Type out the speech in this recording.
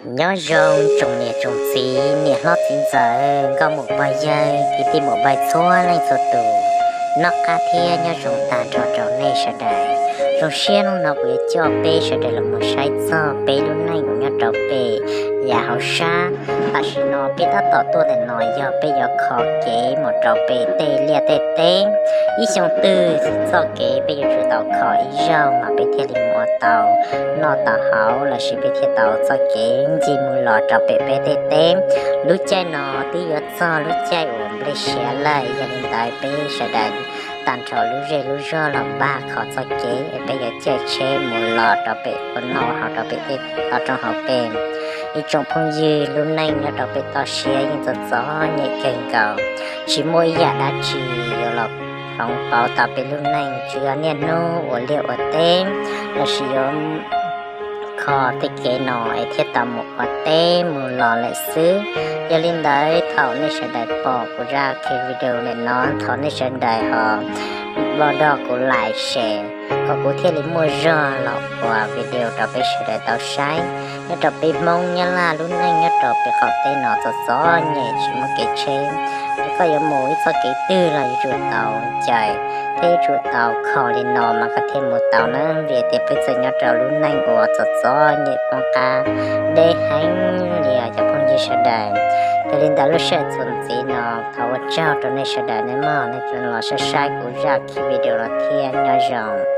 Nyob zoo tsoom niam tsoom txiv, niam hlob txiv ntxawm, nkauj muam pog yawg, kwv tij muam pog txhua leej txhua tus, noj qab thiab nyob zoo tag nrho rau nej sawv daws. Zoo siab hnub no kuv yuav coj peb sawv daws los mus saib txog peb lub neej uas nyob rau pem yav hauv sab. Tam sim no peb tab tom tuaj ntawm no yog peb yuav kho kev mus rau pem tej liaj tej teb. Ib xyoo twg txoj kev peb yuav tsum tau kho ib zaug mas peb thiaj li mus ua tau noj tau haus lossis peb thiaj tau txoj kev ncig mus los rau pem peb tej teb. Lub caij no twb yuav txog lub caij uas nplej siav lawm, yog li ntawd peb sawv daws tag nrho lub zej lub zog los npaj kho txoj kev es peb yuav caij tsheb mus los rau pem ua noj haus rau pem tej toj roob hauv pes. Ib tsoom phooj ywg, lub neej nyob rau pem toj siab yeej txom txom nyem kawg nkaus, tsis muaj ib yam dab tsi yuav los hloov pauv tau peb lub neej, tsuas yog niaj hnub ua liaj ua teb lossis yuav kho tej kev no es thiaj tau mus ua teb mus los lawm xwb. Yog li ntawd thaum nej sawv daws pom kuv zaj video ntawm no, thov nej sawv daws ho npaj nrog kuv like, share, kom kuv thiaj li muaj zog los ua video rau peb sawv daws tau saib. Nyob rau peb Hmoob Nyab Laj lub neej nyob rau pem qaum teb no txom txom nyem tsis muaj kev tsheb. Yog koj yuav mus ib txoj kev twg los yuav tsum tau ncaws thiab yuav tsum tau kho li no mas koj thiaj mus tau na, vim tias peb txawm nyob rau lub neej uas txom txom nyem poob qab deb heev li os cov phooj ywg sawv daws. Yog li ntawd lub sij hawm txuas ntxiv no thov ua tsaug rau nej sawv daws nej mog, nej los saib saib kuv zaj video no thiab nyob zoo.